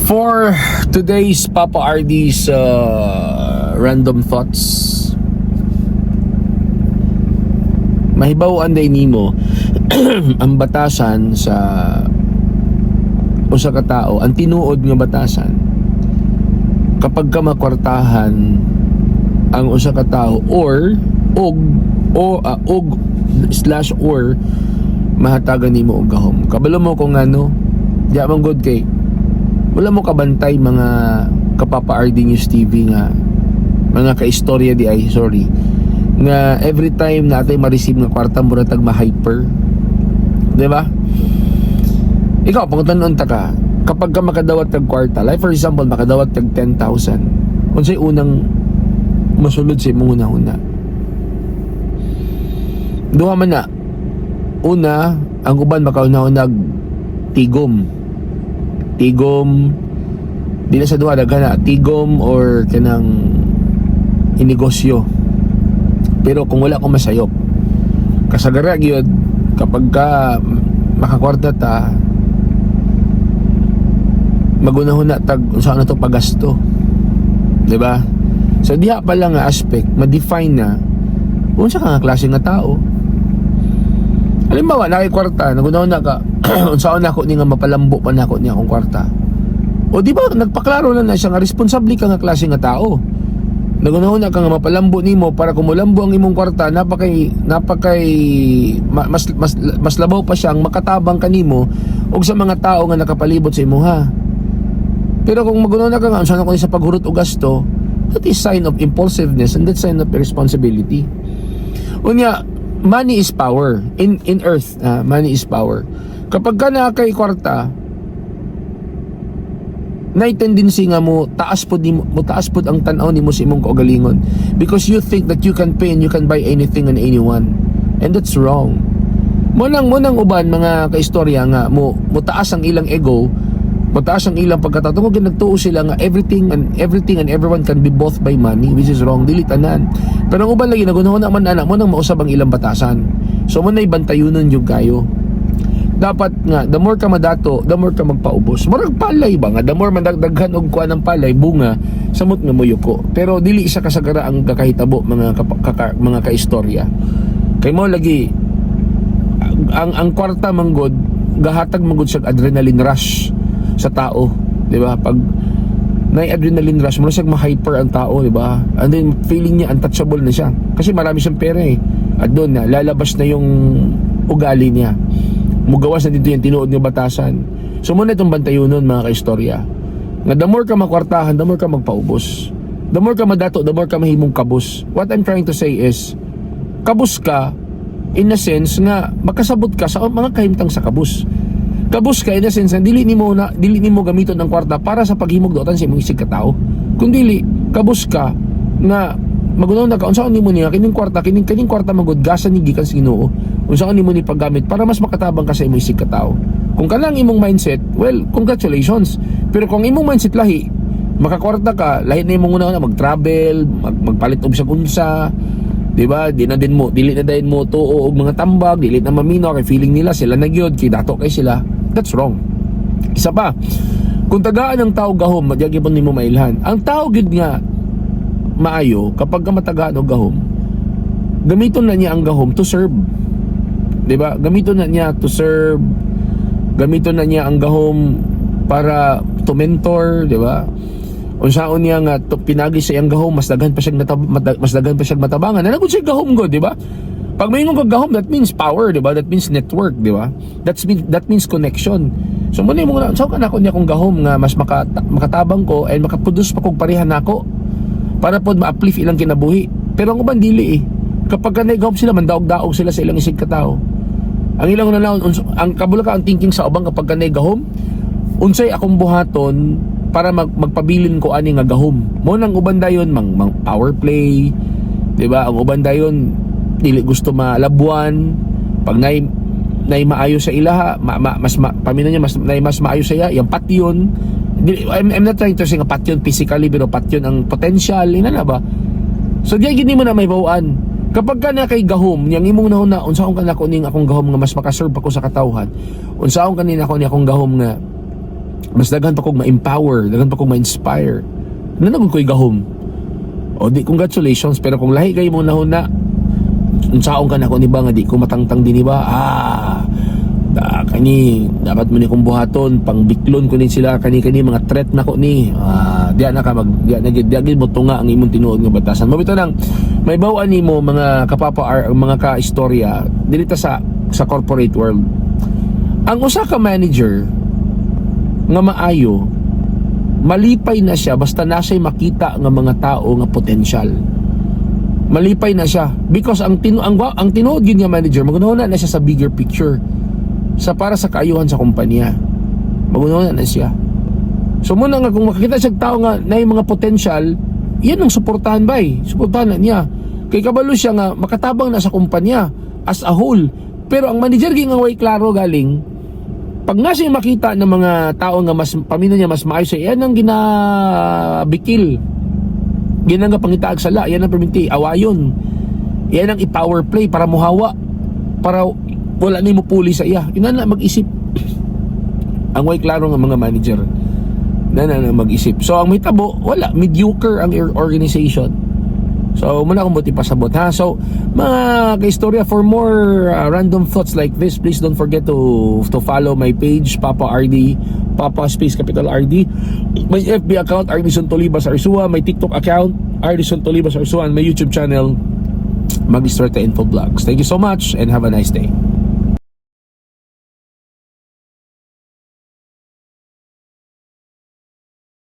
For today's Papa RD's random thoughts, mahibaw-an day nimo ang batasan sa usa ka tao, ang tinuod nga batasan kapag ka makwartahan ang usa ka tao or og o og slash or mahatagan nimo og gahom. Kabalo mo kung ano, di man good kay wala mo kabantay, mga kapapa RD News TV, nga mga kaistorya di ay, sorry, nga every time na atay ma-receive nga kwarta, mura tag ma-hyper, di ba? Ikaw, pangutan-on ta ka, kapag ka makadawat kag kwarta, like for example, makadawat kag 10,000, unsay unang masulod sa imong hunahuna? Duha man na. Una, ang uban makauna-unag tigom, tigom di na sa duha, daghan na, tigom or kanang inegosyo. Pero kung wala ko masayop, kasagara gyud kapag ka makakwarta ta, magunahuna tag unsa na to pagasto, di ba? So diha pa lang nga aspect, ma-define na unsa ka nga klase nga tao. Halimbawa, naa kay kwarta, nagunahuna ka, unsaon nako ni nga mapalambo pa nako ni akong kwarta? O di ba nagpaklaro na na siya nga responsable ka nga klase nga tao? Nagunahuna ka nga mapalambo nimo para kung mulambo ang imong kwarta, napakay napakay mas mas mas labaw pa siyang makatabang kanimo og sa mga tao nga nakapalibot sa imuha. Pero kung magunahuna ka nga unsa na ko ni sa paghurot og gasto, that is sign of impulsiveness and that's sign of irresponsibility. Unya, money is power in earth, money is power. Kapag ka naa kay kwarta, nay tendency nga mo taas pod nimo, mo taas pod ang tan-aw nimo sa imong kaugalingon because you think that you can pay and you can buy anything and anyone, and that's wrong. Mo nang uban, mga kaistorya, nga mo mo taas ang ilang ego, mo taas ang ilang pagkatao tungod kay nagtuo sila nga everything and everyone can be bought by money, which is wrong. Dili tanan, pero ang uban lagi nagunahon man ana, mo nang mausab ang ilang batasan. So mo nay bantayunon yung kayo. Dapat nga the more ka madato, the more ka magpaubos. Murag palay ba nga the more madagdaghan og kuan ng palay, bunga, samot nga moyuko. Pero dili siya kasagara ang kakahitabo, mga kaistorya, kay mo lagi ang kwarta manggod gahatag manggod sa adrenaline rush sa tao, di ba? Pag nay adrenaline rush mo siya, ma-hyper ang tao, di ba? And then feeling niya untouchable na siya kasi marami siyang pera eh. At doon na lalabas na yung ugali niya, mugawas na dito yung tinuod nga batasan. So mo na itong bantayunon, mga kaistorya, nga the more ka makwartahan, the more ka magpaubos. The more ka madato, the more ka mahimong kabus. What I'm trying to say is kabus ka in a sense nga makasabot ka sa mga kahimtang sa kabus. Kabus ka in a sense nga dili nimo gamiton ang kwarta para sa paghimog dotan sa imong isig katao, kung dili kabus ka nga magunaw na ka unsaon nimo niya kining kwarta, kining kwarta magud gasa ni gikan sa Ginoo, unsaon nimo ni paggamit para mas makatabang ka sa imong isig katao. Kung kanang imong mindset, well, congratulations. Pero kung imong mindset lahi, makakwarta ka, lahi na imong una mag-travel, magpalit og sa unsa, di ba? Di na din mo, dili na dayon mo tuo og mga tambag, dili na mamino kay feeling nila sila na gyud kay dato kay sila. That's wrong. Isa pa, kung tagaan ang tao gahom, di gyud nimo mailhan. Ang tao gyud nga maayo kapag ka matagaan og gahom, gamiton na niya ang gahom to serve. 'Di ba? Gamiton na niya to serve. Gamiton na niya ang gahom para to mentor, 'di ba? Unsaon niya nga to, pinagi sa iyang gahom, mas daghan pa siyang matabangan. Na siya gahom god, 'di ba? Pag maingon ka gahom, that means power, 'di ba? That means network, 'di ba? That means connection. So mo nimo na unsaon ka nako niya kung gahom nga mas makatabang ko and makaproduce pa kog pareha nako para pod ma-uplift ilang kinabuhi. Pero ang uban dili eh. Kapag ka gahom sila, mandaog-daog sila sa ilang isig katao. Ang ilang unanaon, ang kabula ka ang thinking sa ubang kapag ka gahom, unsay akong buhaton para magpabilin ko ani nga gahom. Mo nang uban dayon mang power play, 'di ba? Ang uban dayon dili gusto malabuan pag nay maayo sa ilaha, mas pamina niya mas nay mas maayo sa iya, yang patyon. I'm not trying to say nga patyon physically, pero patyon ang potential ina na ba. So di gid nimo na may bawaan. Kapag ka na kay gahom, yang imong nahuna, unsaon ka nako ning akong gahom nga mas makaserve ako sa katawhan? Unsaon kanin ako ni akong gahom nga Mas daghan pa kog ma-empower, daghan pa kog ma-inspire. Naa na ko'y gahom. O di, congratulations, pero kung lahi kayo mo nahuna, unsaon ka na ko ni ba nga di ko matangtang din ba? Ah, da, kani dapat mo ni kong buhaton, pangbiklon ko ni sila, kani kani mga threat na ko ni. Ah, diya na ka mag diya na gid, diya gid mo tunga ang imong tinuod nga batasan. Mao bitaw nang may bawaan nimo, mga kapapa R, mga ka-istorya dili ta sa corporate world. Ang usa ka manager nga maayo, malipay na siya basta na siya'y makita nga mga tao nga potensyal. Malipay na siya because ang tinuod gyud nga manager, magunahuna na siya sa bigger picture, sa para sa kaayuhan sa kumpanya. Magunahuna na siya. So muna nga kung makakita siya tao nga na mga potensyal, yan ang suportahan bay, suportahan na niya kay kabalo siya nga makatabang na sa kumpanya as a whole. Pero ang manager gyud nga way klaro galing, pag nga siya makita ng mga tao nga mas pamino niya mas maayos, yan ang ginabikil, yan ang pangitaag sala, yan ang perminti awayon, yan ang i-power play para muhawa, para wala nimo puli sa iya. Yun na mag-isip ang way klaro nga mga manager na na, na mag-isip. So ang mahitabo, wala, mediocre ang organization. So, muna akong buti pasabot ha. So, mga kaistorya, for more random thoughts like this, please don't forget to follow my page, Papa RD, Papa space capital RD. My FB account, Ardison Tolibas Arsua. My TikTok account, Ardison Tolibas Arsua. And my YouTube channel, Mag-Istorya Info Vlogs. Thank you so much and have a nice day.